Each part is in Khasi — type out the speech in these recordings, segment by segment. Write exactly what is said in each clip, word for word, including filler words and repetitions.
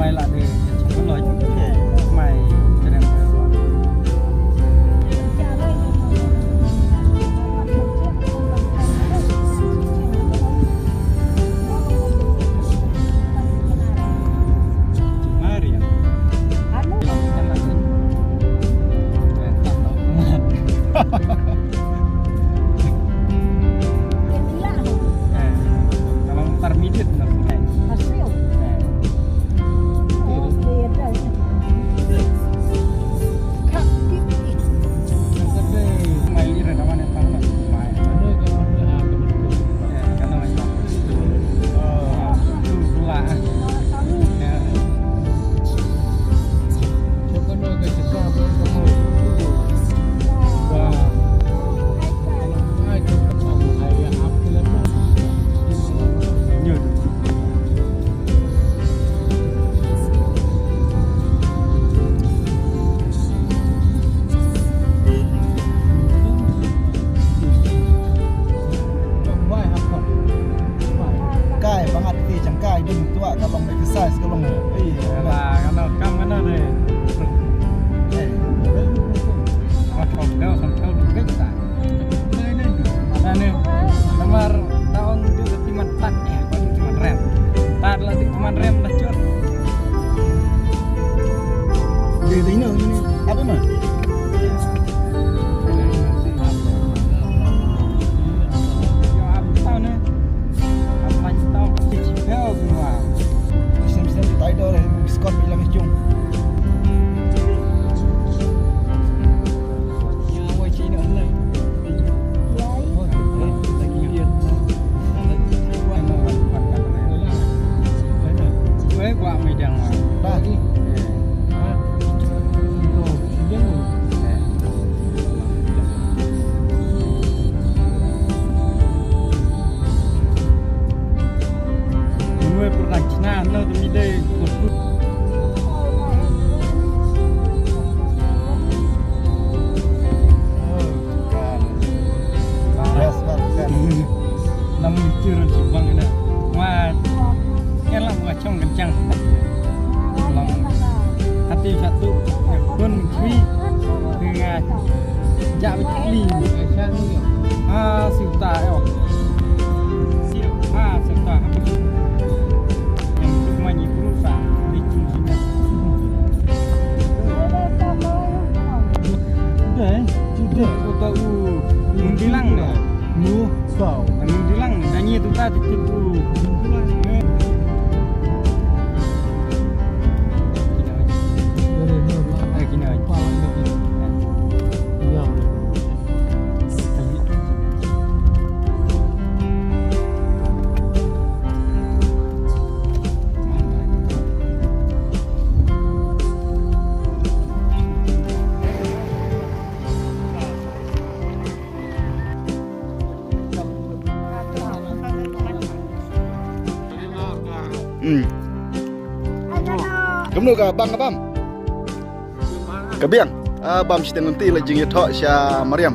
Mai la de. Mai. Kai, ba ngat te jang kai, dum tuwa ka long exercise ka long. Ei, ba ka no kam ka no de. Ei. Ba ka no kam ka no de. Ane, namar ta ong dei ka timan tat, eh, ba dei timan rem. Tat la dei timan rem da chot. Dei dei no, ini apa mah? Yo, apa tau ne? Apa tau? Six bell gua. Sem sem tai do, biskot bilang cung. Lam licur sibang ina. Wah, kan lam wah chong kencang. Lam. Hati satu. Pun kui. Tengah. Jak beli. Ah, suta yo. Siap. Ah, suta. Yang tu manyi perusa. Licin sini. Udah, eh? Udah. Kau tahu. Mundilang dah. Lu. Kau. Ani bilang, nanya tu tadi tu. Hmm. Kumno ka bang ka bam? Ka biang. Ah, bam shiteng nanti la jingïathoh sha Mariam.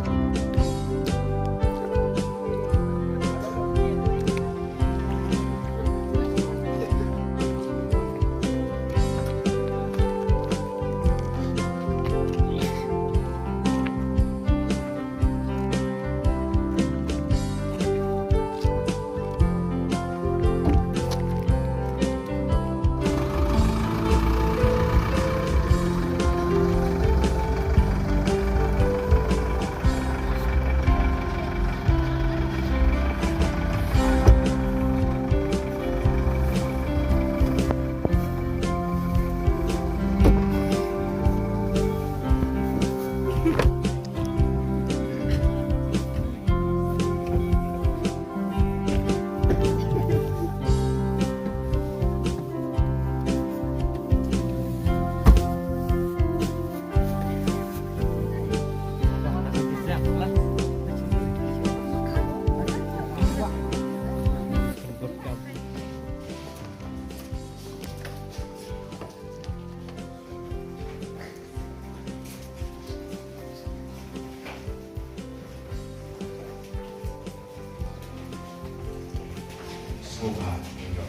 Sngewbha ïa ka.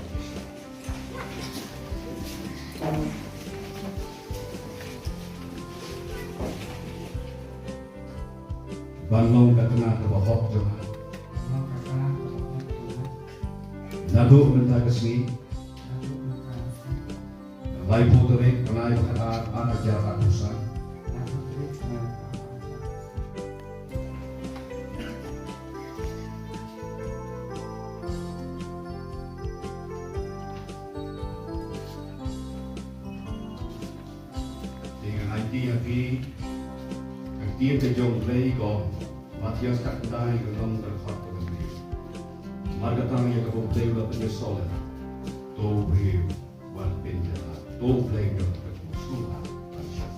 Ban long ka khynnah kaba hok jong nga. Naduh mynta ka sngi. Laiphew tarik bnai ba khatar ar hajar arphew san. Te ngan aiti ha phi ka ktien ka jong U Blei kum Mathaios ka khyndai ka lynnong ka dkhot ka hynriew. Namar kata ïa kaba U Blei u la pynïasoh leh, to u briew wan pynïasoh, to U Blei u ïoh ka sngewbha ban shah.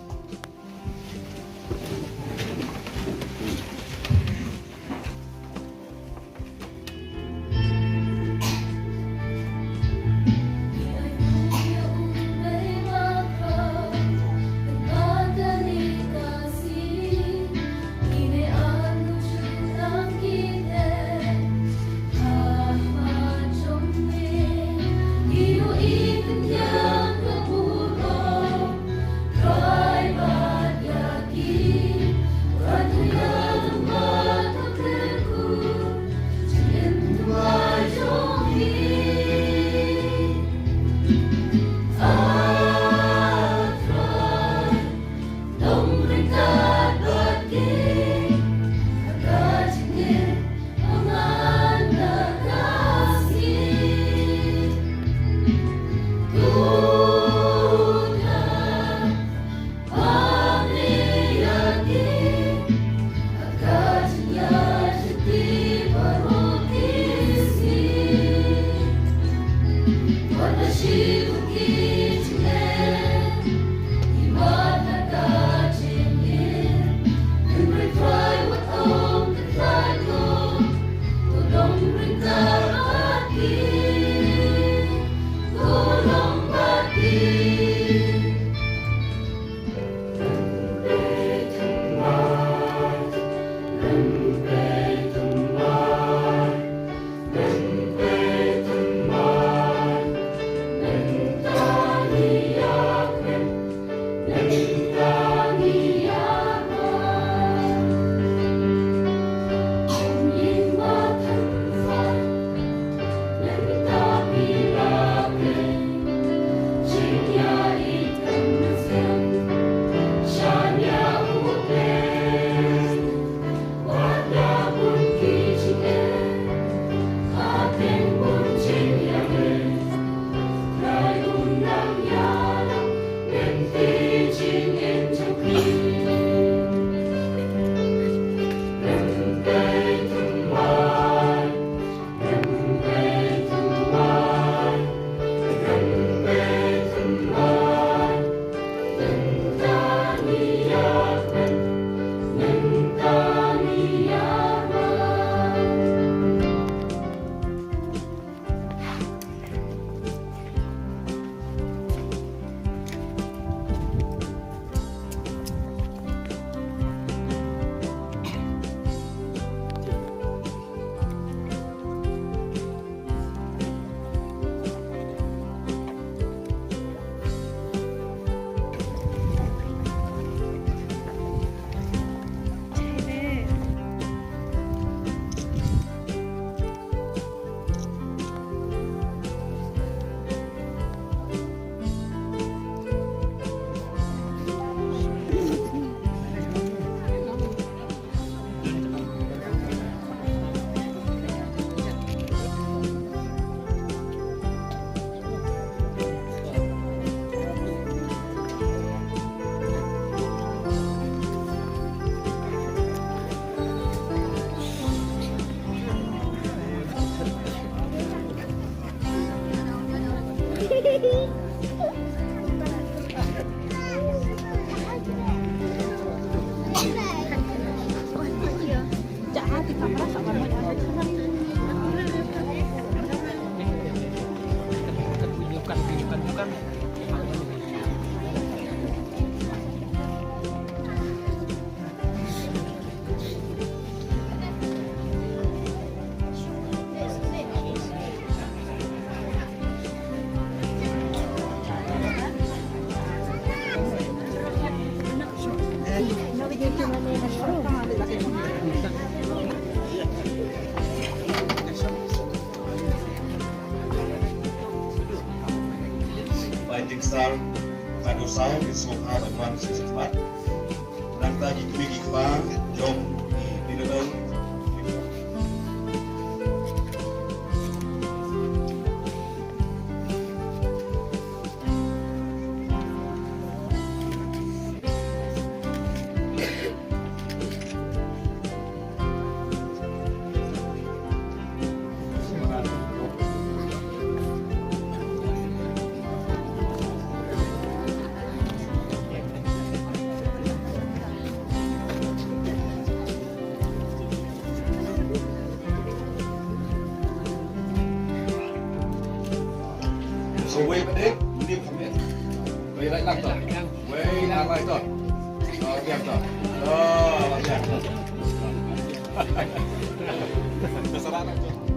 Saw ki sngewbha ban wan sha khmat. Nangta ki kmie ki kpa jong ki Pinadol. So wei ba dei, ni phamit. Wei lai lang to. Wei lang lai to. Oh, diam to. Oh, diam to. Terserah lang to.